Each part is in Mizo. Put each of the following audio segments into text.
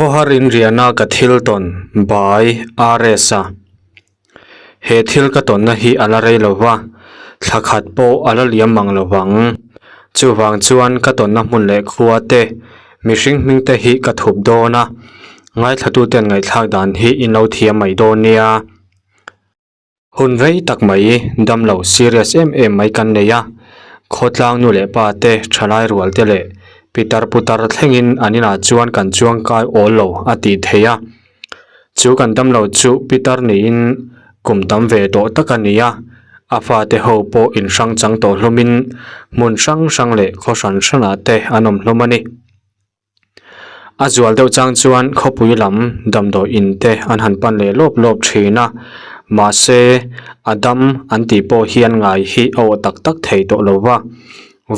Khawhar in riahna ka thil tawn by RS a. He thil ka tawnna hi a la rei lo va, thla khat pawh a la liam mang lo vang. Chuvang chuan ka tawnna hmun leh khua te, mihring hming te hi ka thup dawn a, ngaithlatuten ngaihthlak dan hi in lo thiam mai dawn nia. Hun rei tak mai damlo serious em em mai kan nei a, khawtlang nu leh pa te, thalai rual te leh pitar putar thlengin an inah chuan kan chuang kai awl lo a tih theih a. Chu kan damlo chu pitar niin kum tam ve tawh tak a ni a, a fate ho pawh inhrang chang tawh hlawmin hmun hrang hrang leh khaw hran hranah te an awm hlawm a ni. A zual deuh chang chuan khawpui lam damdawi in te an han pan leh lawp lawp thin a, mahse a dam an tih pawh hian ngai hi a awh tak tak thei tawh lo va,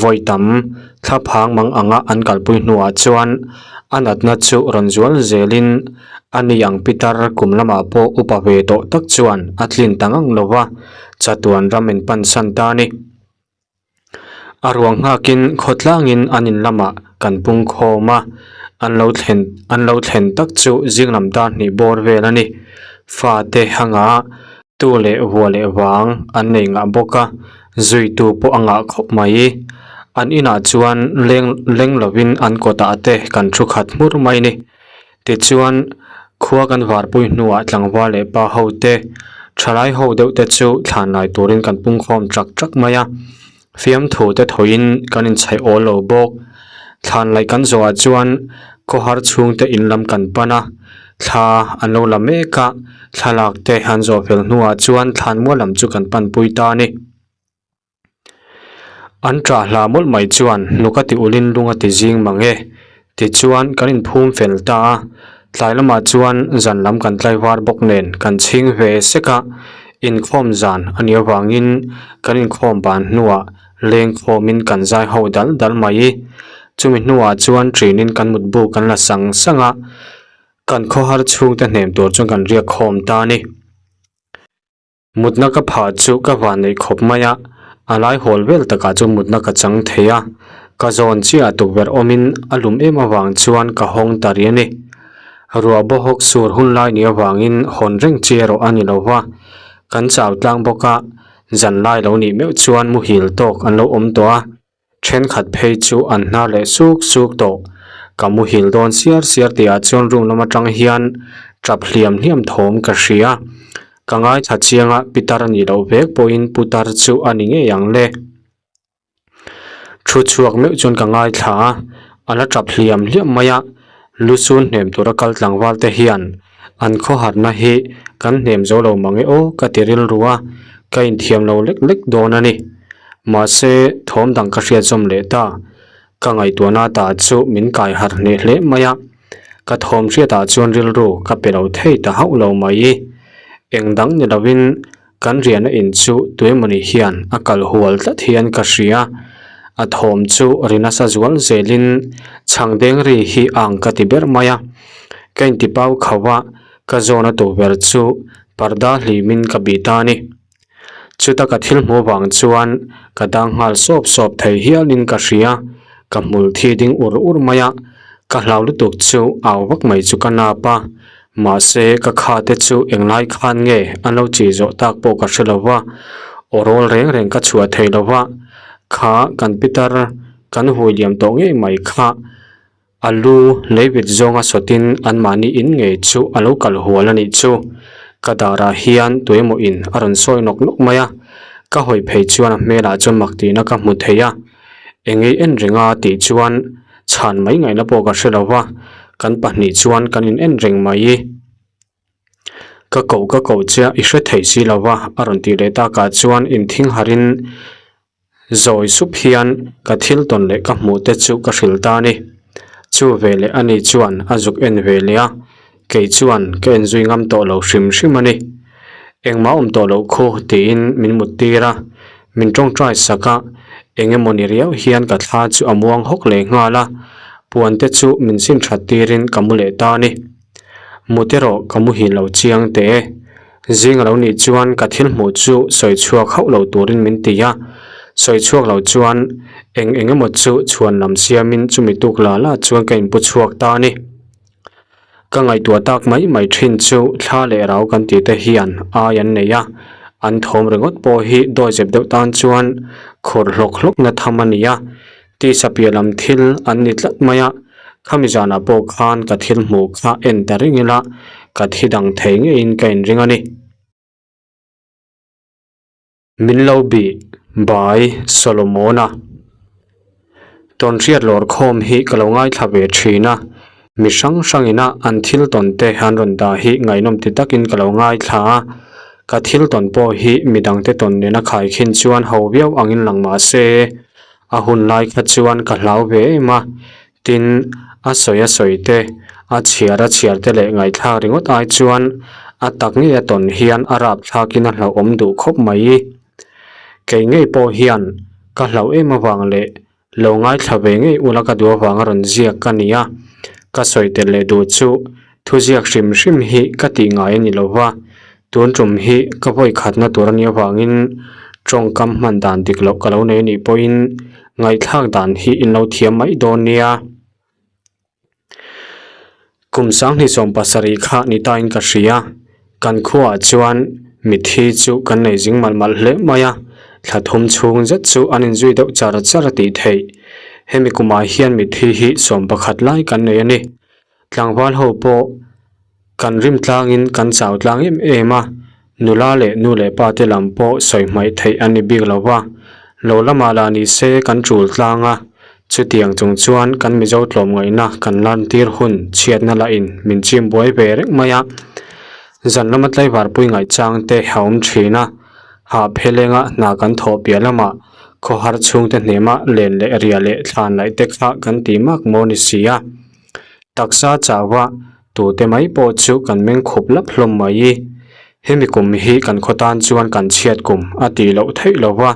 vawi tam thla phang mang anga an kalpui hnuah chuan a natna chu rawn zual zelin a ni ang pitar kum lamah pawh upa ve tawh tak chuan a tlin ta ngang lo va, chatuan ram in pansan ta a ni. A ruang nghakin khawtlangin an in lamah kan pung khawm a, an lo thlen an lo thlen tak chu zing lam dar hnih bawr vel a ni. Fate hanga tu leh vua leh vang an nei ngah bawk a, zuitu pawh a ngah khawp mai. An inah chuan leng leng lovin an kawtah te kan thu khat hmur mai a ni. Tichuan, khua kan varpui hnuah tlangval leh pa ho te, thalai ho deuh te chu thlan lai turin kan pungkhawm chak chak mai a, fiamthu te thawiin kan inchhaih awl lo bawk. Thlan laih kan zawhah chuan khawhar chhungte in lam kan pan a, thla an lo la mek a, thlalak te an zawh fel hnuah chuan thlan mual lam chu kan panpui ta a ni. An ṭah hla mawlh mai chuan hnuk a ti ulin lung a ti zing mang e. Tichuan kan inphum fel ta a, tlai lamah chuan zan lam kan tlaivar bawk nen kan chhing ve sek a, inkhawm zan a nih avangin kan inkhawm ban hnuah lengkhawmin kan zai ho dal dal mai. Chumi hnuah chuan ṭinin kan mutbu kan la sang sang a, kan khawhar chhungte hnem tur chuan kan riak khawm ta a ni. Mutna ka phah chu ka van neih khawp mai a, a lai hawl vel takah chu mutna ka chang thei a, ka zawn chiah tukverh awmin a lum em avang chuan ka hawng ta rih a ni. Ruah bawhawk sur hun lai ni avangin hawn reng chi erawh a ni lo va, kan chau tlang bawk a, zan lai lo nih meuh chuan muhil tawk an lo awm tawh a, Thenkhat phei chu an hnar leh suk suk tawh. Ka muhil dawn siar siar tihah chuan room lam atang hian tap hliam hliam thawm ka hria. Ka ngaithla chiang a, pitar a nih loh vek pawhin putar chu a ni ngei ang le. Thu chhuak meuh chuan ka ngaithla a, a la tap hliam hliam mai a, lu sun hnem tura kal tlangval te hian an khawharna hi kan hnem zo lo mang e aw ka ti rilru a, ka inthiam lo lek lek dawn a ni. Mahse, thawm dang ka hriat zawm leh ta. Ka ngaihtuahna ta chu min kai harh hneh hle mai a, ka thawm hriatah chuan rilru ka pe lo thei ta hauh lo mai. Eng dang ni lovin kan riahna in chu tuemawni hian a kal hual tlat hian ka hria. A thawm chu ri nasa zual zelin chhang deng ri hi ang ka ti ber mai a. Ka intipau khauh a, ka zawna tukverh chu parda hlimin ka bih ta a ni. Chuta ka thil hmuh vang chuan ka dang nghal sawp sawp thei hialin ka hria, ka hmul thi ding ur ur mai a, ka hlau lutuk chu au vak mai chu ka nap a, mahse ka kha te chu englai khan nge an lo chi zawh tak pawh ka hre lo va, aw rawl reng reng ka chhuah thei lo va, kha kan pitar kan hui liam tawh ngei mai kha. A lu leivit zawnga sawtin anmahni in ngei chu a lo kal hual a nih chu. Ka darah hian tuemaw in a rawn sawi nawk nawk mai a, ka hawi phei chuan a hmelah chuan mak tihna ka hmu thei a. Engei en renga tih chuan chhan mai ngaihna pawh ka hre lo va, kan pahnih chuan kan in en reng mai. Ka koh ka koh chiah i hre thei si lo va a rawn tih leh takah chuan inthing harin Zawi sup hian ka thil tawn leh ka hmuh te chu ka hrilh ta a ni. Chu ve leh ani chuan a zuk en ve leh a, kei chuan ka en zui ngam tawh lo hrim hrim a ni. Engmah awm tawh loh khu tiin min mut tir a, min tawngtai sak a, eng emaw ni riau hian ka thla chu a muang hawk leh nghal a, puan te chu min sin that tirin ka mu leh ta a ni. Mut erawh ka muhil lo chiang teh e. Zing a lo nih chuan ka thil hmuh chu sawi chhuak hauh lo turin min ti a, sawi chhuak lo chuan eng eng emaw chu chhuan lam siamin chumi tuk la la chuan ka inpu chhuak ta a ni. Ka ngaihtuah tak mai mai thin chu thla leh rau kan tih te hian ai an nei a, an thawm ringawt pawh hi dawizep deuh tan chuan khawrh hlawk hlawk na tham a ni a, tisa piah lam thil an ni tlat mai a, khami zanah pawh khan ka thil hmuh kha en ta reng ila ka thi dang thei ngeiin ka inring a ni. Min lo bih by Solomona. Tawnhriat lawr khawm hi ka lo ngaithla ve thin a, mi hrang hrang ina an thil tawn te an rawn dah hi ngaihnawm ti takin ka lo ngaithla a, ka thil tawn pawh hi midangte tawn nena khaikhin chuan ho viau angin lang mah se, a hun lai kha chuan ka hlau ve em a, Tin, a sawi a sawi te, a chhiar a chhiar te leh ngaihthlak ringawt ai chuan a tak ngei a tawn hian a rapthlakin a hlauhawm duh khawp mai. Kei ngei pawh hian ka hlauh em avang leh lo ngaithla ve ngei ula ka duh avanga rawn ziak ka ni a, ka sawi tel leh duh chu thuziak hrim hrim hi ka tih ngai a ni lo va, tun tum hi ka vawi khatna tur a nih avangin tawngkam hman dan dik loh ka lo nei a nih pawhin ngaihthlak dan hi in lo thiam mai dawn nia. Kum sanghnih 70 kha ni tain ka hria, kan khuaah chuan mithi chu kan nei zing malh malh hle mai a, thla thum chhung zet chu an inzui deuh char char a tih theih. Hemi kumah hian mithi hi 11 lai kan nei a ni. Tlangval ho pawh kan rim tlangin kan chau tlang em em a, nula leh nu leh pa te lam pawh sawi hmaih theih an ni bik lo va, lo lamah lah ni se kan tul tlang a, chutiang chung chuan kan Mizo tlawmngaihna kan lantir hun chhiatna lahin min chim buai ve reng mai a, zan lama tlaivar pui ngaihchang te a awm thin a, hah phelenga hna kan thawh piah lamah khawhar chhungte hnema len leh ria leh thlan laih te kha kan ti mak maw ni si a. Taksa chauha tute mai pawh chu kan meng khup lap hlawm mai i, hemi kum hi kan khaw tan chuan kan chhiat kum a tih loh theih lo va,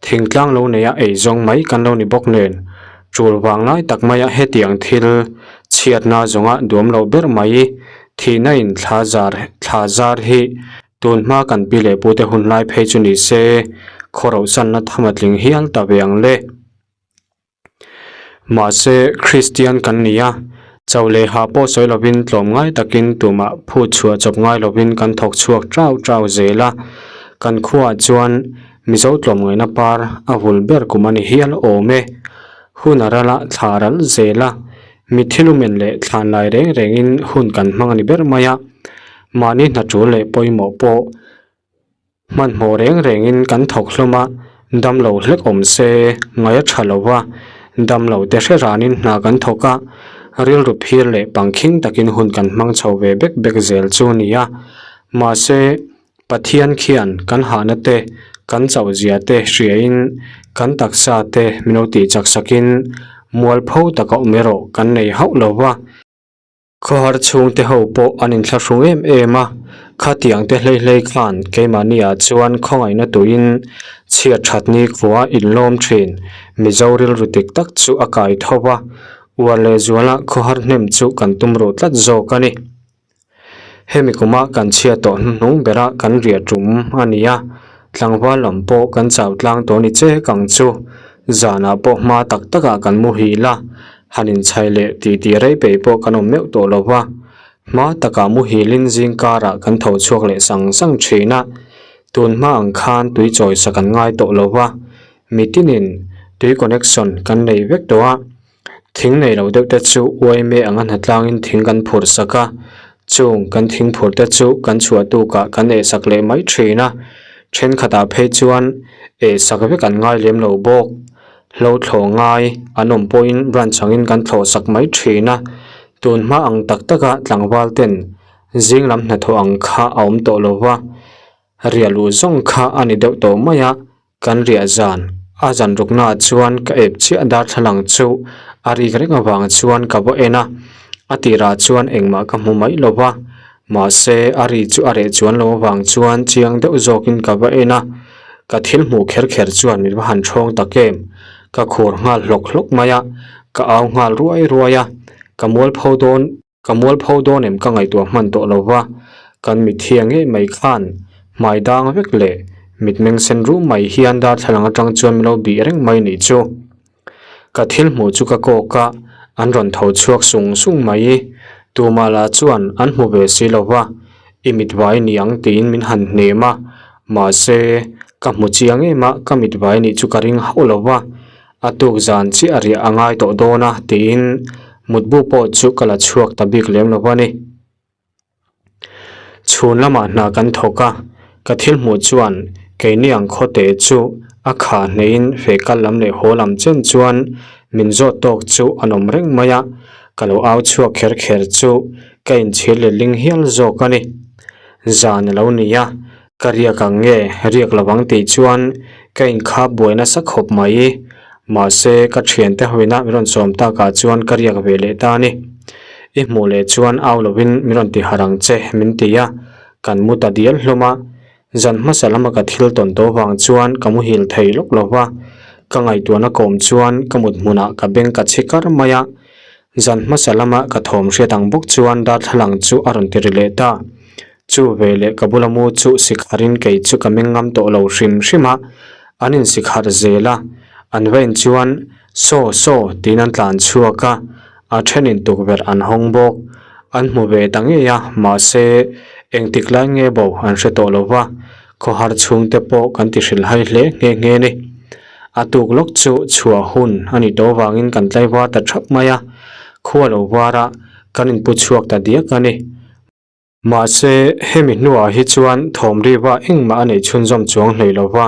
thingtlang lo neia eizawng mai kan lo ni bawk nen, tul vang lai tak maia hetiang thil chhiatna zawnga duam loh ber mai i, thihna in thla zar thla zar hi tun hma kan pi leh pute hun lai phei chu ni se, khawrohsanna tham a tling hial ta ve ang le. Mahse, Kristian kan ni a, chau leh hah pawh sawi lovin tlawmngai takin tumah phut chhuah chawp ngai lovin kan thawk chhuak chau chau zel a, kan khuaah chuan Mizo tlawmngaihna par a vul ber kum a ni hial awm e. Hun a ral a, thla a ral zel a, mitthi lumen leh thlan lai reng rengin hun kan hmang a ni ber mai a, mahni hna tul leh pawimawh pawh Hmanhmawh reng rengin kan thawk hlawm a, damlo hlek awm se ngaih a tha lo va, damlo te hre ranin hna kan thawk a, rilru phir leh pangkhing takin hun kan hmang chho ve bek bek zel chu a ni a. Mahse, Pathian khian kan hahna te, kan chauhzia te hriain kan taksa te min lo tihchak sakin mualpho taka awm erawh kan nei hauh lo va. Khawhar chhungte ho pawh an inthlahrung em em a, khatiang te hlei hlei khan keimahni ah chuan khawngaihna tuin chhiat that ni khua inlawm thin Mizo rilru dik tak chu a kai tho va, uar leh zuala khawhar hnem chu kan tum ruh tlat zawk a ni. Hemi kuma kan chhiat tawh hnuhnung bera kan riah tum a ni a, tlangval lam pawh kan chau tlang tawh ni chek ang chu, zanah pawh hma tak takah kan muhil a, Han inchhai leh titi rei peih pawh kan awm meuh tawh lo va, hma takah muhilin zing karah kan tho chhuak leh sang sang thin a, tun hma ang khan tui chawisa kan ngai tawh lo va, mitinin tui connection kan nei vek tawh a, thing nei lo deuh te chu uaime anga hnatlangin thing kan phurh sak a, chung kan thing phurh te chu kan chhuah tukah kan ehsak leh mai thin a, thenkhatah phei chuan ehsak vek an ngai lem lo bawk. Hlo thlawh ngai an awm pawhin branch angin kan thlawh sak mai thin a, tun hma ang tak taka tlangval ten zing lam hnathawh ang kha a awm tawh lo va, riah luh zawng kha a ni deuh tawh mai a, kan riah zan a zan ruknaah chuan ka ep chiah darthlalang chu a rik reng avang chuan ka va en a, a tirah chuan engmah ka hmu mai lo va, mahse a ri chu a reh chuan lo avang chuan chiang deuh zawkin ka va en a. Ka thil hmuh kher kher chuan min va han ṭhawng tak em? Ka khur nghal hlawk hlawk mai a, ka au nghal ruai ruai a, ka mualpho dawn, ka mualpho dawn em ka ngaihtuah hman tawh lo va, kan mitthia ngei mai khan hmai dang vek leh mitmeng sen rum mai hian darthlalang atang chuan min lo bih reng mai nih chu. Ka thil hmuh chu ka kawk a, an rawn tho chhuak sung sung mai. Tumah lah chuan an hmu ve si lo va, i mit vai ni ang tiin min han hnem a, mahse ka hmu chiang em a, ka mit vai nih chu ka ring hauh lo va, a tuk zan chiah a riah a ngai tawh dawn a tiin mutbu pawh chu ka la chhuak ta bik lem lo va ni. Chhun lamah hna kan thawk a, ka thil hmuh chuan keini ang khawte chu a kha hneihin feh kal lam leh haw lam chen chuan min zawt tawk chu an awm reng mai a, ka lo au chhuak kher kher chu ka inchhir let ling hial zawk a ni. Zan a lo ni a, ka riak ang nge riak lo ang tih chuan ka inkhap buai nasa khawp mai. Mahse, ka thiante hawina min rawn sawm takah chuan ka riak ve leh ta a ni. I hmuh leh chuan au lovin min rawn ti harh ang che min ti a, kan mu ta dial hlawm a. Zan hmasa lama ka thil tawn tawh vang chuan ka muhil thei lawk lo va, ka ngaihtuahna kawm chuan ka mut hmunah ka beng ka chhi kar mai a. Zan hmasa lama ka thawm hriat ang bawk chuan darthlalang chu a rawn ti ri leh ta. Chu veleh ka bula mu chu sikharin kei chu ka meng ngam tawh lo hrim hrim a, an insikhar zel a, an va in chuan Saw saw tiin an tlan chhuak a, a thenin tukverh an hawng bawk. An hmu ve ta ngei a, mahse engtik lai nge bo an hre tawh lo va, khawhar chhungte pawh kan ti hrilhhai hle nghe nghe a ni. A tuk lawk chu chhuah hun a nih tawh avangin kan tlaivar ta thap mai a, khua lo var a, kan inpu chhuak ta diak a ni. Mahse, hemi hnuah hi chuan thawm riva engmah a neih chhunzawm chuang hlei lo va,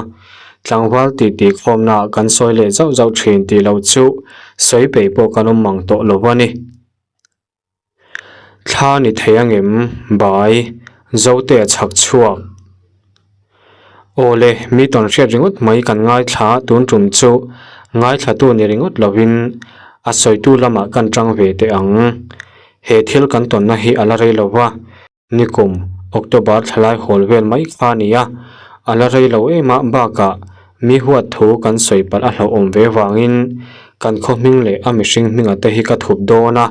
tlangval titi khawmnaah kan sawi leh zauh zauh thin tih loh chu sawi peih pawh kan awm mang tawh lo a ni. Thla ni thei angem, bai, Zote a chhak chhuak. Awle, mi tawn hriat ringawt mai kan ngaithla tun tum chu ngaithlatu ni ringawt lovin a sawitu lamah kan tang ve teh ang. He thil kan tawnna hi a la rei lo va, nikum October thlalai hawl vel mai kha a ni a, a la rei lo em a bakah mi huat thu kan sawi palh a hlauhawm ve vangin kan khaw hming leh a mihring hminga te hi ka thup dawn a,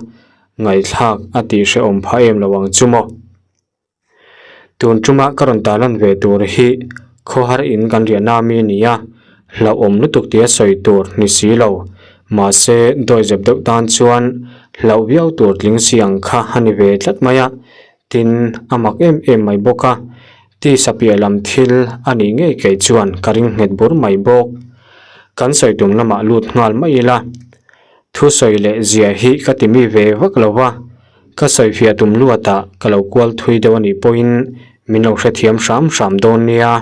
ngaihthlak a tihhrehawm phah em lo ang chu maw. Tun tuma ka rawn tarlan ve tur hi khawhar in kan riahna ami a ni a, hlauhawm lutuk tia sawi tur ni si lo. Mahse, dawizep deuh tan chuan hlauh viau tur tling si ang kha a ni ve tlat mai a, tin a mak em em mai bawk a, tisa piah lam thil a nih ngei kei chuan ka ring nghet bur mai bawk. Kan sawi tum lamah lut nghal mai ila, thusawi leh zia hi ka ti mi ve vak lo va. Ka sawifiah tum luatah ka lo kual thui deuh a nih pawhin min lo hrethiam hram hram dawn nia.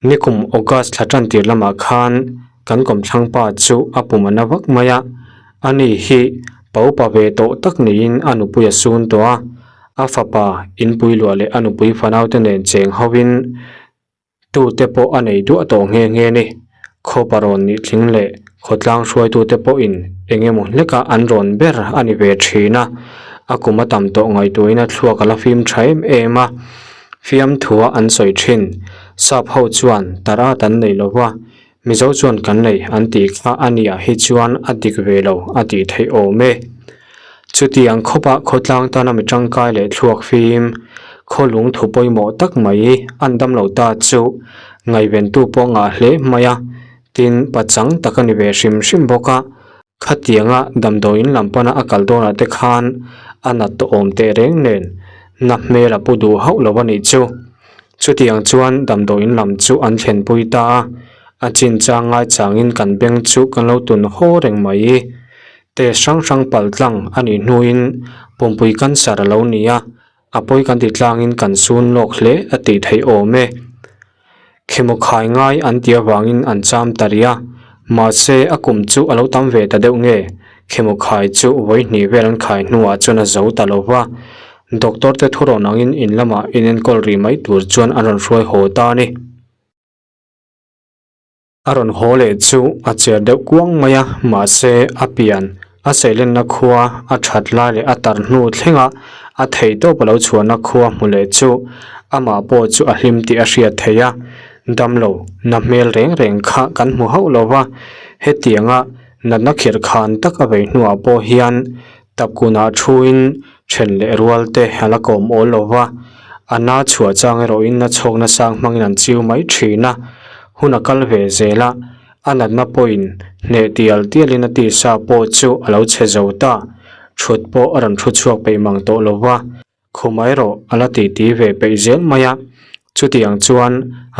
Nikum August thla tan tir lamah khan kan kawmthlang pa chu a pum a na vak mai a, ani hi pa upa ve tawh tak niin a nupui a sun tawh a, a fapa inpui luah leh a nupui fanaute nen cheng hovin Tute pawh a nei duah tawh nghe nghe ni. Khawpa rawn nih tling leh khawtlang hruaitute pawhin eng emaw hleka an rawn ber a ni ve thin a, a kum a tam tawh ngaihtuahin a thluak a la fim tha em em a. Fiamthua an sawi thin. Sap ho chuan tar at an nei lo va, Mizo chuan kan nei an tih kha a niah hi chuan a dik ve lo a tih theih awm e. Chutiang khawpa khawtlang tana mi tangkai leh thluak fim, khawlung thu pawimawh tak mai an dam lo ta chu ngaihventu pawh ngah hle mai a, tin pachang tak a ni ve hrim hrim bawk a. Khatianga damdawiin lam pana a kal dawnah te khan a nat tawh awm teh reng nen na hmel a pu duh hauh lo a nih chu. Chutiang chuan damdawiin lam chu an thlenpui ta a, a chinchang ngaichangin kan beng chu kan lo tun haw reng mai. Test hrang hrang pal tlang a nih hnuin pumpui cancer a lo ni a, a pawi kan ti tlangin kan sun lawk hle a tih theih awm e. Khemaw khai ngai an tih avangin an cham ta rih a, mahse a kum chu a lo tam ve ta deuh nge, khemaw khai chu vawi hnih vel an khai hnuah chuan a zo ta lo va, doctor te thurawn angin in lamah inenkawl rih mai tur chuan an rawn hruai haw ta a ni. A rawn haw leh chu a cher deuh kuang mai a, mahse a pian a seilenna khua a that lai leh a tar hnu thlenga a thei tawp a lo chhuahna khua hmu leh chu amah pawh chu a hlim tih a hriat theih a, damlo na hmel reng reng kha kan hmu hauh lo va, hetianga natna khirh khan tak a vei hnuah pawh hian tapkunah thuin then leh rual te a la kawm awl lo va, a na chhuah chang erawhin a chhawkna sang hmangin an chiu mai thin a, hun a kal ve zel a, a natna pawhin hneh tial tialin a tisa pawh chu a lo chhe zo ta. Thut pawh a rawn thu chhuak peih mang tawh lo va, khum erawh a la titi ve peih zel mai a. Chutiang chuan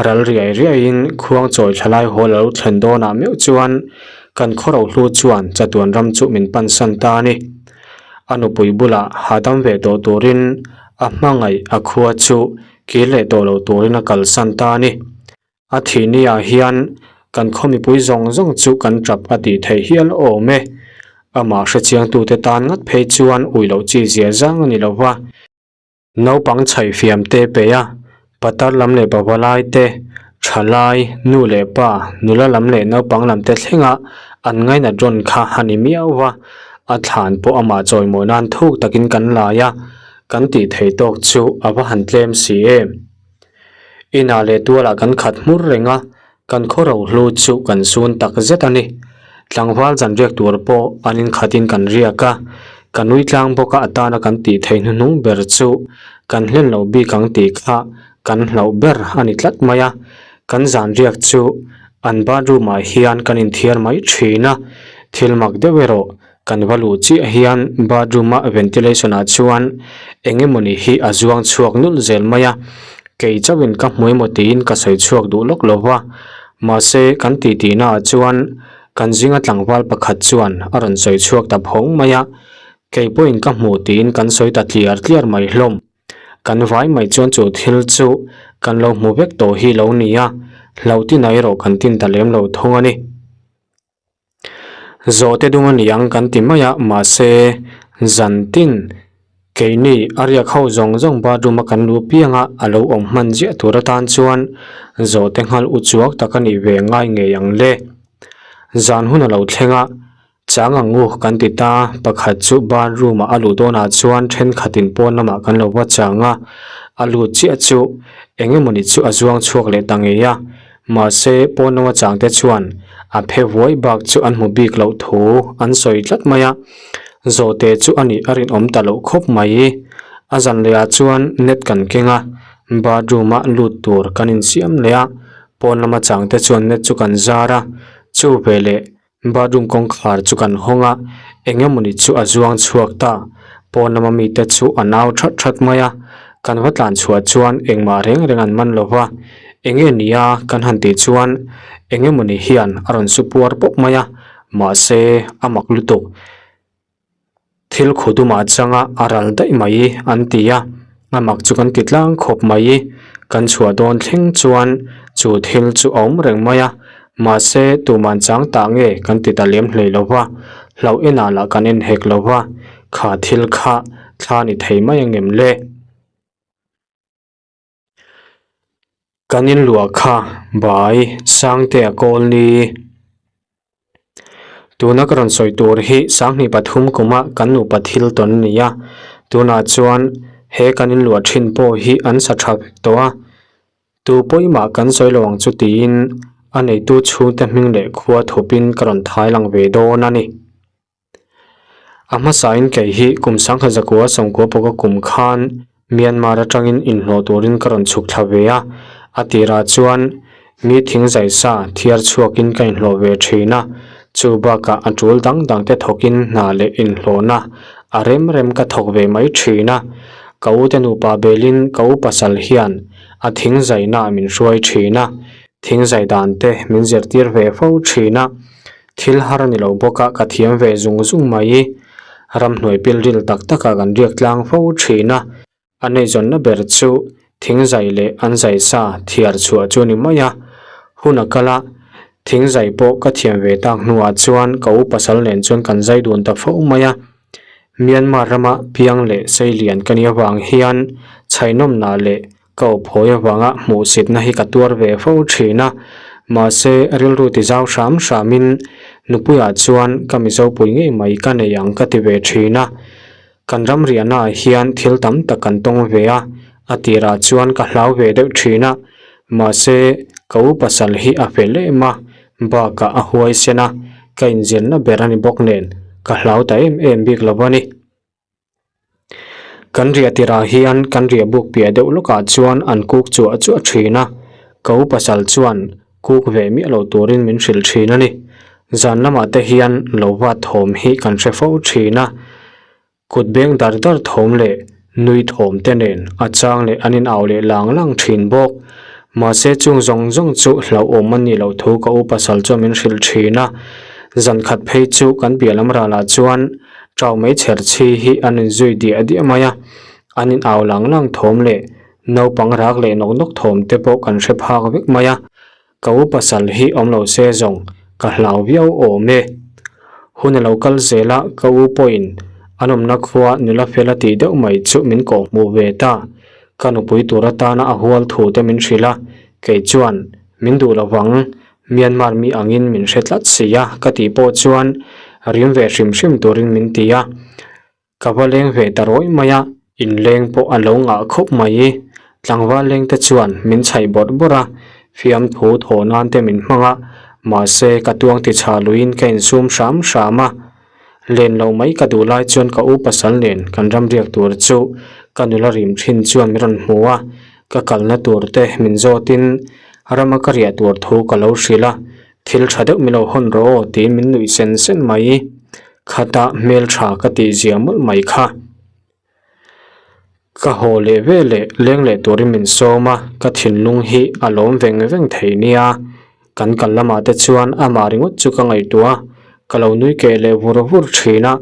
ral riai riaiin khuang chawi thlalai hawl a lo thlen dawnah meuh chuan kan khawrohlu chuan chatuan ram chu min pansan ta a ni. A nupui bulah hahdam ve tawh turin a hmangaih a khua chu kir leh tawh lo turin a kalsan ta a ni. A thih ni ah hian kan khaw mipui zawng zawng chu kan tap a tih theih hial awm e. Amah hrechiangtute tan ngat phei chuan ui loh chi zia zang a ni lo va. Naupang chhaih fiam te peih a, patar lam leh pavalai te, thalai, nu leh pa, nula lam leh naupang lam te thlenga an ngainat rawn kha a ni miau va. A thlan pawh amah chawimawi nan thuk takin kan lai a, kan tih theih tawk chu a va han tlem si em. Inah leh tualah kan khat hmur reng a, kan khaw rohlu chu kan sun tak zet a ni. Tlangval zan riak tur pawh an inkhatin kan riak a, ka nui tlang bawk a atana kan tih theih hnuhnung ber chu kan hlen loh bik ang tih kha kan hlauh ber a ni tlat mai a. Kan zan riak chu an bathroom ah hian kan inthiar mai thin a, thil mak deuh erawh Kan va luh chiah hian bathroom a ventilation ah chuan eng emawni hi a zuang chhuak nulh zel mai a, kei chauhin ka hmu emaw tiin ka sawi chhuak duh lawk lo va, mahse kan titi naah chuan kan zinga tlangval pakhat chuan a rawn sawi chhuak ta phawng mai a, kei pawhin ka hmu tiin kan sawi ta tliar tliar mai hlawm. Kan vai mai chuan chu thil chu kan lo hmu vek tawh hi lo ni a, hlauhtina erawh kan tin ta lem lo thung a ni. Zawhte dung a ni ang kan ti mai a, mahse zan tin keini a riak ho zawng zawng bathroom a kan luh piang a, a lo awm hman ziah tur atan chuan zawhte nghal u chuak tak a nih ve ngai ngei ang le. Zan hun a lo thleng a, chang ang u kan ti ta, pakhat chu bathroom ah a luh dawnah chuan thenkhatin pawn lamah kan lo va chang a, a lut chiah chu eng emawni chu a zuang chhuak leh ta ngei a. Mahse, pawn lama changte chuan a phe vuai bak chu an hmu bik loh thu an sawi tlat mai a, zawhte chu a nih a rinawm ta loh khawp mai. A zan lehah chuan net kan keng a, bathroom-a lut tur kan insiam leh a, pawn lama changte chuan net chu kan zar a, chu veleh Bathroom kawngkhar chu kan hawng a, eng emawni chu a zuang chhuak ta. Pawn lama mite chu a nau that that mai a, kan va tlan chhuah chuan engmah reng reng an man lo va. Eng nge nia kan han tih chuan eng emawni hian a rawn su puar pawp mai a, mahse a mak lutuk. Thil khaw dumah changa a ral daih mai an ti a, a mak chu kan ti tlang khawp mai. Kan chhuah dawn thleng chuan chu thil chu a awm reng mai a, mahse tuman chang tah nge kan ti ta lem hlei lo va, hlauh enah lah kan en hek lo va, kha thil kha thla ni thei mai angem le? Kan inluah kha bai Sangtea kawl ni. Tuna ka rawn sawi tur hi Sanghnih pathum kuma kan nupa thil tawn a ni a, tunah chuan he kan inluah thin pawh hi an sa tha vek tawh a, tu pawimah kan sawi lo ang chu tiin a neitu chhungte hming leh khua thupin ka rawn thai lang ve dawn a ni. A hmasain kei hi kum sangha zakua sawmkua pawka kum khan Myanmar atangin inhlawh turin ka rawn chhuk thla ve a, a tirah chuan mi thing zaisa thiar chhuakin ka inhlawh ve thin a, chu bakah a tul dang dangte thawkin hna leh inhlawhna a rem rem ka thawk ve mai thin a. Ka ute nupa belin ka u pasal hian a thing zaina min hruai thin a, thing zai dan te min zirtir ve fo thin a. Thil har a ni lo bawk a, ka thiam ve zung zung mai. Ramhnuai pilril tak takah kan riak tlang fo thin a, a neizawnna ber chu thing zai leh an zai sa thiar chhuah chu a ni mai a. Hun a kal a, thing zai pawh ka thiam ve tak hnuah chuan ka u pasal nen chuan kan zai dun ta fo mai a. Myanmar rama piang leh seilian ka nih avang hian chhainawmna leh Ka awphawi avanga hmuhsitna hi ka tuar ve fo thin a, mahse rilru ti zau hram hramin nupuiah chuan ka Mizopui ngei mai ka nei ang ka ti ve thin a. Kan ram riahnaah hian thil tam tak kan tawng ve a, a tirah chuan ka hlau ve deuh thin a, mahse ka u pasal hi a fel em a, bakah a huaisen a, ka inzirna ber a ni bawk nen ka hlau ta em em bik lo a ni. Kan riah tirah hian kan riah buk piah deuh lawkah chuan an kuk chuah chuah thin a, ka u pasal chuan kuk ve miah lo turin min hrilh thin a ni. Zan lamah te hian lo vat thawm hi kan hre fo thin a. Kut beng dar dar thawm leh nui thawm te nen a chang leh an in au leh lang lang thin bawk. Mahse chung zawng zawng chu hlauhawm a nih loh thu ka u pasal chuan min hrilh thin a. Zan khat phei chu kan piah lam ralah chuan tau mai chher chhi hi an in zui diah diah mai a. An in au lang lang thawm leh naupang rak leh nawk nawk thawm te pawh kan hre phak vek mai a. Ka u pasal hi awm lo se zawng ka hlau viau awm e. Hun a lo kal zel a, ka u pawhin an awmna khua nula fel a tih deuh mai chu min kawh hmuh ve ta. Ka nupui tur atana a hual thu te min hrilh a, kei chuan min duh lovang, Myanmar mi angin min hre tlat si a ka tih pawh chuan rim ve hrim hrim turin min ti a. Ka va leng ve ta rawih mai a, inleng pawh a lo ngah khawp mai. Tlangval leng te chuan min chhaih bawrh bawrh a, fiamthu thaw nan te min hmang a, mahse ka tuang ti chha luiin ka insum hram hram a. Len lo mai ka duh lai chuan ka u pasal nen kan ram riak tur chu ka nula rim thin chuan min rawn hmu a, ka kalna tur te min zawtin rama ka riah tur thu ka lo hrilh a, thil tha deuh min lo hawn rawh aw tiin min nuih sen sen mai. Khata hmeltha ka tih zia mawlh mai kha. Ka haw leh ve leh leng leh turin min sawm a, ka thinlung hi a lawm veng veng thei nia. Kan kal lamah te chuan amah ringawt chu ka ngaihtuah a, ka lo nui keh leh vur vur thin a.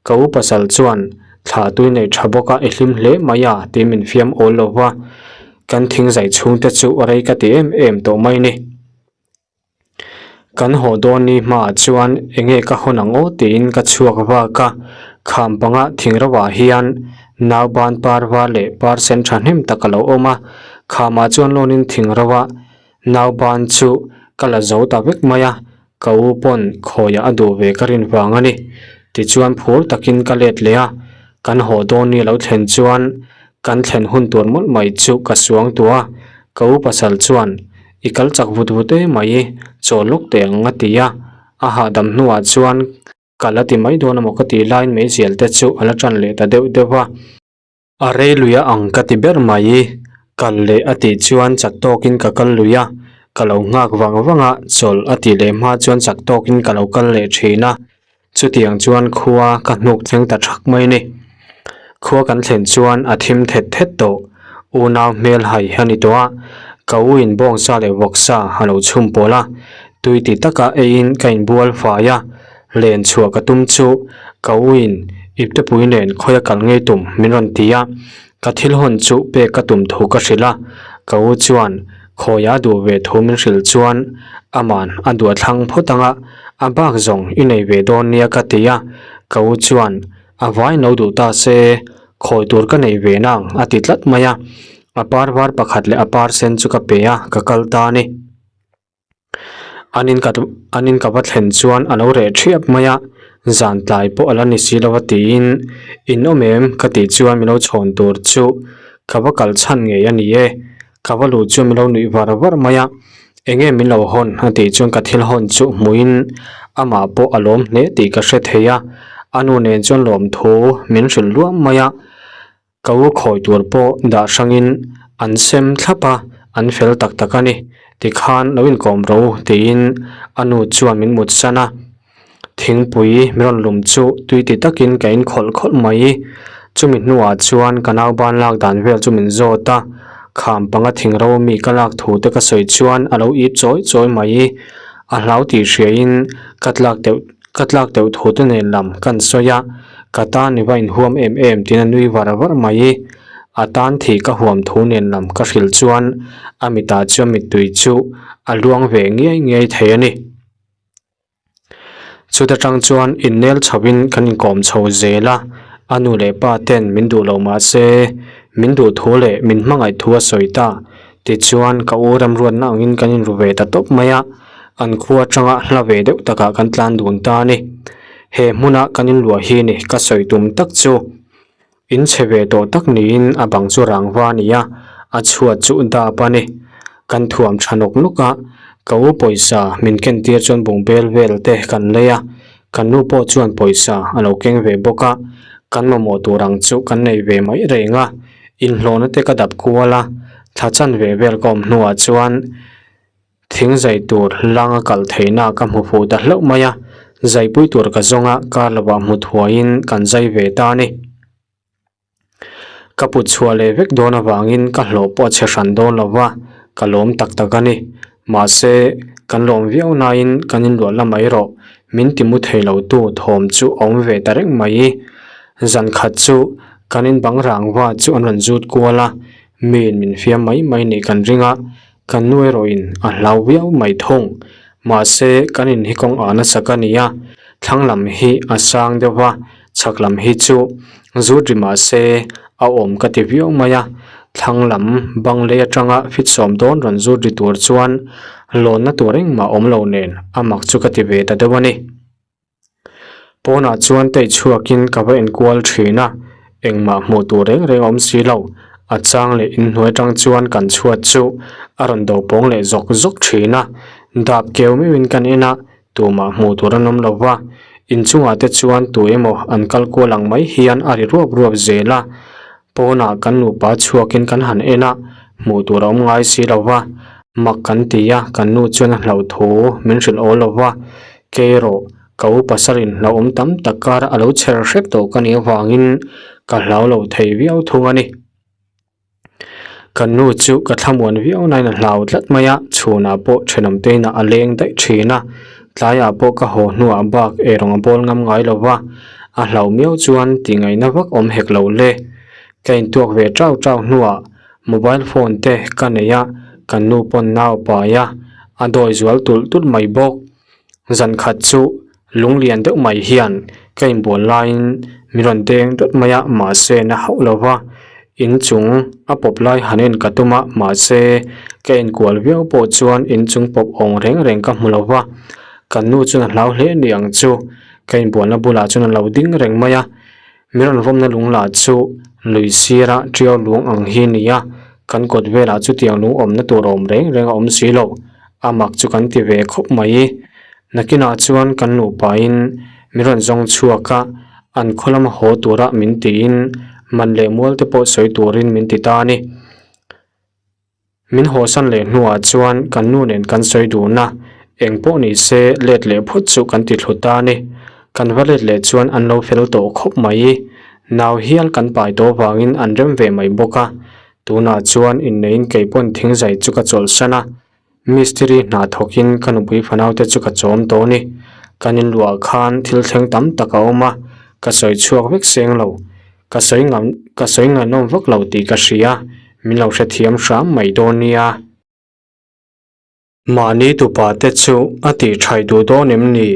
Ka u pasal chuan thla tui nei tha bawk a i hlim hle mai a tiin min fiam awl lo va, kan thingzai chhungte chu rei ka ti em em tawh mai ni. Kan haw dawn ni hmaah chuan enge ka hawn ang aw tiin ka chhuak vak a, kham panga thing ro ah hian nauban par var leh par sen thahnem tak a lo awm a, khamah chuan lawnin thing ro ah nauban chu ka la zo ta vek mai a, ka u pawn khawiah a duh ve ka rin vang a ni. Tichuan phur takin ka let leh a, kan haw dawn ni a lo thlen chuan kan thlen hun tur mawlh mai chu ka suang tuah a, ka u pasal chuan I kal chak vut vut em mai, chaw lawk teh ang a ti a, a hahdam hnuah chuan kal a ti mai dawn amaw ka tih laiin meizial te chu a la tan leh ta deuh deuh a. A rei lui a ang ka ti ber mai, kal leh a tih chuan chak tawkin ka kal lui a, ka lo nghak vang vang a, chawlh a tih leh hma chuan chak tawkin ka lo kal leh thin a, Chutiang chuan khua ka hnuk thleng ta thak mai ni. Khua kan thlen chuan a thim thet thet tawh. Unau hmel hai a ni tawh a, ka u in bawngsa leh vawksa a lo chhum pawl a, tui ti taka eiin ka inbual fai a, len chhuah ka tum chu ka u in iptepui nen khawi a kal ngei tum min rawn ti a, ka thil hawn chu pek ka tum thu ka hrilh a, ka u chuan Khawi a duh ve thu min hrilh chuan aman a duah thlang phawt ang a, a bak zawng i nei ve dawn nia ka ti a, ka u chuan a vai no duh ta se khawi tur ka nei ve nang a ti tlat mai a, a par var pakhat leh a par sen chu ka pe a, ka kal ta a ni. An in ka an in ka va thlen chuan a lo reh thiap mai a, zan tlai pawh a la ni si lo a tiin in awm em ka tih chuan min lo chhawn tur chu ka va kal chhan ngei a ni e, ka va luh chuan min lo nuih var var mai a, eng nge min lo hawn a tih chuan ka thil hawn chu hmuhin amah pawh a lawm hle tih ka hre thei a, a nu nen chuan lawmthu min hrilh luam mai a. Ka u khawi tur pawh dah hrangin an sem thlap a, an fel tak tak a ni. Tikhan lo inkawm ro tiin a nu chuan min mut san a. Thingpui min rawn lum chu tui ti takin ka in khawlh khawlh mai. Chumi hnuah chuan ka nau ban lak dan vel chu min zawt a, kham panga thing ro mi ka lak thu te ka sawi chuan a lo ip chawi chawi mai. A hlau tih hriain ka tlak deuh Ka tlak deuh thu te nen lam kan sawi a, ka tan i va inhuam em em tiin a nui var var mai. A tan thih ka huam thu nen lam ka hrilh chuan a mitah chuan mittui chu a luang ve ngiai ngiai thei a ni. Chuta tang chuan innel chhoin kan inkawm chho zel a, a nu leh pa ten min duh lo mah se min duh thu leh min hmangaih thu a sawi ta. Tichuan ka u remruatna angin kan inru ve ta tawp mai a. An khua atanga hla ve deuh takah kan tlan dun ta a ni. He hmuna kan inluah hi ni ka sawi tum tak chu in chhe ve tawh tak niin a bang chu rangva a ni a, a chhuat chu dap a ni. Kan thuam tha nawk nawk a, ka u pawisa min ken tir chuan bungbel vel te kan lei a, kan nu pawh chuan pawisa a lo keng ve bawk a, kan mamawh tur ang chu kan nei ve mai reng a, inhlawhna te ka dap kual a, thla chanve vel ka awm hnuah chuan Thing zai tur langa kal theihna ka hmu fuh ta hlauh mai a, zaipui tur ka zawng a, kar lovah hmu thuaiin kan zai ve ta a ni. Ka put chhuah leh vek dawn avangin ka hlawh pawh a chhe hran dawn lo va, ka lawm tak tak a ni. Mahse, kan lawm viau naiin kan inluah la mai rawh, min ti mu thei lo tu thawm chu a awm ve ta reng mai. Zan khat chu kan in bang rangva chu an rawn zut kual a, miin min fiam mai mai nih kan ring a, kan nu erawhin a hlau viau mai thung. Mahse, kan in hi kawng ah nasa ka ni a, thlang lam hi a sang deuh va, chhak lam hi chu zut ri mahse a awm ka ti viau mai a, thlang lam bang lei atanga fit sawm dawn rawn zut ri tur chuan lawnna tur engmah awm lo nen a mak chu ka ti ve ta deuh a ni. Pawnah chuan tei chhuakin ka va enkual thin a, engmah hmuh tur reng reng a awm si lo. A chang leh inhnuai atang chuan kan chhuat chu a rawn do pawng leh zawk zawk thin a, dap keu meuhin kan en a, tumah hmuh tur an awm lo va. Inchungah te chuan tu emaw an kal kual ang mai hian a ri ruap ruap zel a, Pawnah kan nupa chhuakin kan han en a, hmuh tur a awm ngai si lo va, mak kan ti a, kan nu chuan a hlauh thu min hrilh awl lo va, kei erawh ka u pasalin hlauhawm tam tak kar a lo chher hrep tawh ka nih avangin ka hlau lo thei viau thung a ni. Kan nu chu ka thlamuan viau nain a hlau tlat mai a, chhunah pawh thenawm te inah a leng daih thin a, tlaiah pawh ka haw hnuah bak eirawng a bawl ngam ngai lo va, A hlauh miau chuan tih ngaihna vak awm hek lo le. Ka intuak ve chau chau hnuah mobile phone te ka nei a, kan nu pawn nau pai a, a dawi zual tulh tulh mai bawk. Zan khat chu lunglian deuh mai hian ka inbual laiin min rawn deng dawt mai a, mahse na hauh lo va, inchung a pawp lai han en ka tum a, mahse ka inkual viau pawh chuan inchung pawp awng reng reng ka hmu lo va, kan nu chuan a hlau hle ni ang chu. Ka inbualna bulah chuan a lo ding reng mai a, min rawn vawmna lung lah chu lui sira tiau lung ang hi a ni a, kan kawt velah chutiang lung awmna tur awm reng reng a awm si lo, a mak chu kan ti ve khawp mai. Nakinah chuan kan nupain min rawn zawng chhuak a, an khaw lama haw tura min tiin man leh mual te pawh sawi turin min ti ta a ni. Min hawsan leh hnuah chuan kan nu nen kan sawi dun a, eng pawh ni se let leh phawt chu kan ti thlu ta a ni. Kan va let leh chuan an lo fel tawh khawp mai. Nau hial kan pai tawh vangin an rem ve mai bawk a. Tunah chuan inneiin kei pawn thingzai chu ka chawlhsan a, mistiri hna thawkin ka nupui fanaute chu ka chawm tawh a ni. Kan inluah khan thil thleng tam tak a awm a, ka sawi chhuak vek seng lo. Ka sawi ngam ka sawi ngaihnawm vak lo tih ka hria, min lo hrethiam hram mai dawn nia. Mahni tupa te chu a tih thaih duh dawn em ni?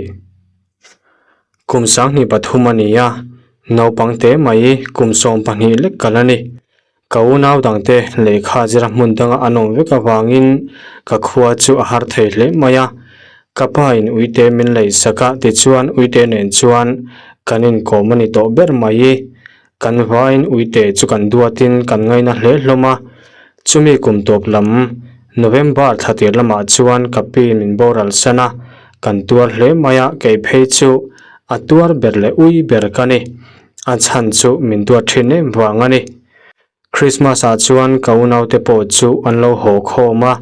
Kum 23 a ni a, naupang te mai kum 12 lek kal a ni. Ka unau dangte lehkha zira hmun danga an awm vek avangin ka khua chu a har thei hle mai a. Ka pa in uite min lei sak a, tichuan uite nen chuan kan inkawm a ni tawh ber mai. Kan vain uite chu kan duatin kan ngaina hle hlawm a. Chumi kum tawp lam November thla tir lamah chuan ka pi min boral san a, kan tuar hle mai a, kei phei chu a tuar ber leh ui ber ka ni. A chhan chu min duat thin em vang a ni. Christmas ah chuan ka unaute pawh chu an lo haw khawm a,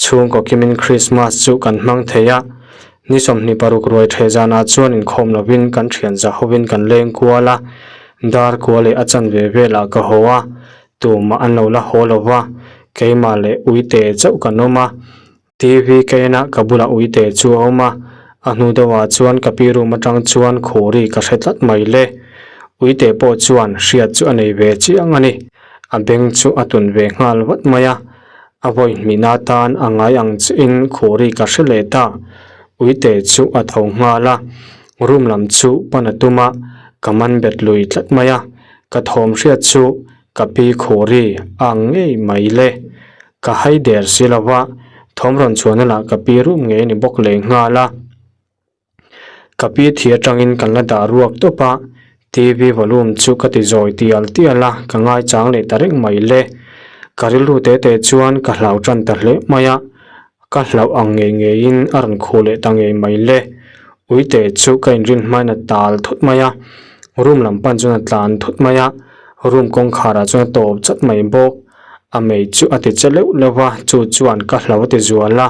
chhungkaw kimin Christmas chu kan hmang thei a. Ni 26 ruai theh zanah chuan inkhawm lovin kan thian za hovin kan leng kual a, dar kua leh a chanve velah ka haw a, tumah an lo la haw lova, keimah leh uite chauh kan awm a. TV ka en a, ka bulah uite chu a awm a, a hnu deuhah chuan ka pi room atang chuan khuri ka hre tlat mai le. Uite pawh chuan hriat chu a nei ve chiang a ni. A beng chu a tun ve nghal vat mai a, a vawi hmihna atan a ngai ang chiin khuri ka hre leh ta. Uite chu a tho nghal a, room lam chu pan a tum a, ka man bet lui tlat mai a, ka thawm hriat chu ka pi khuri a ang ngei mai le. Ka hai der si lo va, thawm rawn chhuahna lah ka pi rum ngei a ni bawk leh nghal a. Ka pi thi atangin kan la dah ruak tawp a, TV volume chu ka ti zawi tial tial a, ka ngaichang leh ta reng mai le. Ka rilru te te chuan ka hlau tan ta hle mai a, ka hlauh ang ngei ngeiin a rawn khuh leh ta ngei mai le. Uite chu ka inrin hmain a tal thut mai a, room lam pan chuan a tlan thut mai a, room kawngkharah chuan a tawp chat mai bawk. A mei chu a ti che leuh leuh va, chu chuan ka hlo a ti zual a,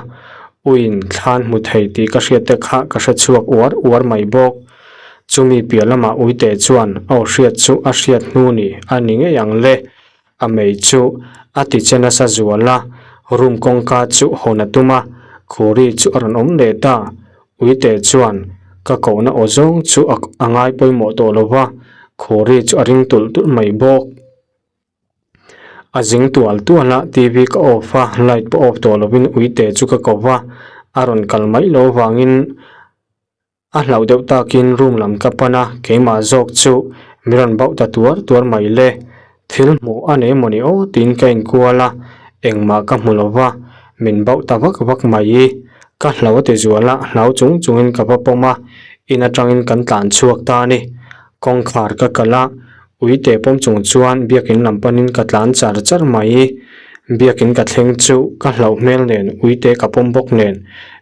uiin thlan hmu thei tih ka hriat te kha ka hre chhuak uar uar mai bawk. Chumi piah lamah uite chuan aw hriat chu a hriat hnu ni a ni ngei ang le. A mei chu a ti che nasa zual a, room kawngka chu hawn a tum a, Khuri chu a rawn awm leh ta. Uite chuan ka kohna aw zawng chu a ngai pawimawh tawh lo va, Khuri chu a ring tulh tulh mai bawk. A zing tual tual a, TV ka off a, light pawh off tawh lovin uite chu ka ko va, a rawn kal mai lo vangin a hlauh deuh takin room lam ka pan a, keimah zawk chu mi rawn bauh ta tuar tuar mai le. Thil hmuh a nei mawni aw tiin ka inkual a, engmah ka hmu lo va, min bauh ta vak vak mai. Ka hlau a ti zual a, hlau chung chungin ka va pawm a, in atangin kan tlan chhuak ta a ni. Kawngkhar ka kalh a, uite pawm chung chuan biakin lam panin ka tlan char char mai. Biakin ka thleng chu ka hlauh hmel nen uite ka pawm bawk nen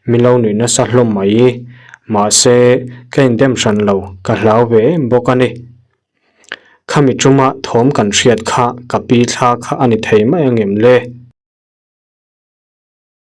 min lo nuih nasa hlawm mai. Mahse, ka indem hran lo, ka hlau ve em bawk a ni. Khami tuma thawm kan hriat kha ka pi thla kha a ni thei mai angem le?